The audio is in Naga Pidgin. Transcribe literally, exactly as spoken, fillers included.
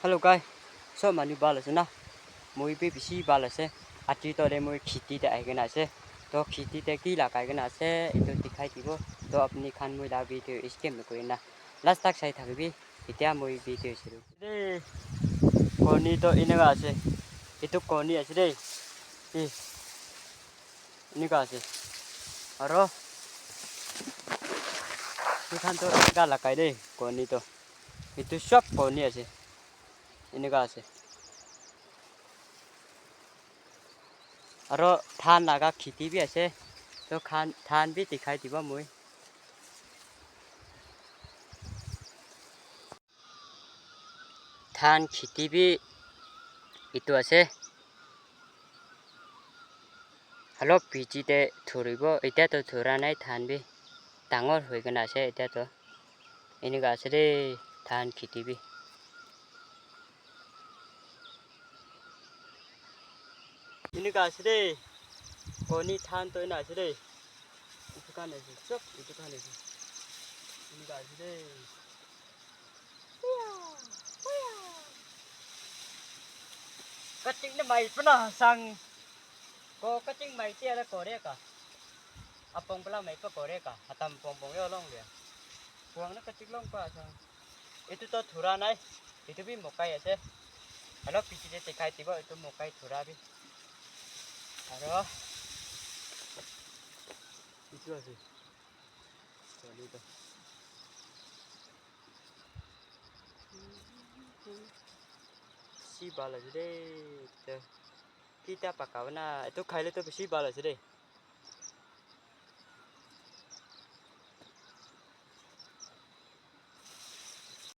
Hello guys, sob manu bhal ase na? Moi bi bishi bhal ase. Aji to de moi kheti te ahi kena ase. To kheti te ki lagai kena ase, etu dikhai dibo. To apni khan moi la video skip nakuri na last tak sai thakibi. Etia moi video shuru. De, koni to eneka ase. Etu koni ase de. Eh. Eneka ase. Aro, etu khan to eneka lagai de, koni to. Etu sob koni ase. Eneka ase. Aro dhan laga kheti bi ase. To khan, dhan bi dikhai dibo moi. Dhan kheti bi etu ase. Olop piche te dhuribo. Etia to dhura nai dhan bi. Dangor hoi kena ase etia to. Eneka ase de dhan kheti bi. Eneka ase de. Koni dhan to ena ase de. Etu khan ase. Sob etu khan ase. Eneka ase de. Cutting na mai puna sang. Ko cutting mai tia la kore ka. Apong pala mai pa kore ka. Hatam pong pong yo long dia. Puang na cutting long pa sang. Etu to dhura nai. Etu bi mokai ase. Olop piche te dikhai dibo, etu mokai dhura bi. Aro. Etu ase. Chale to. Bishi bhal ase de. Etu. Kita paka na. Etu khai le to bishi bhal ase de.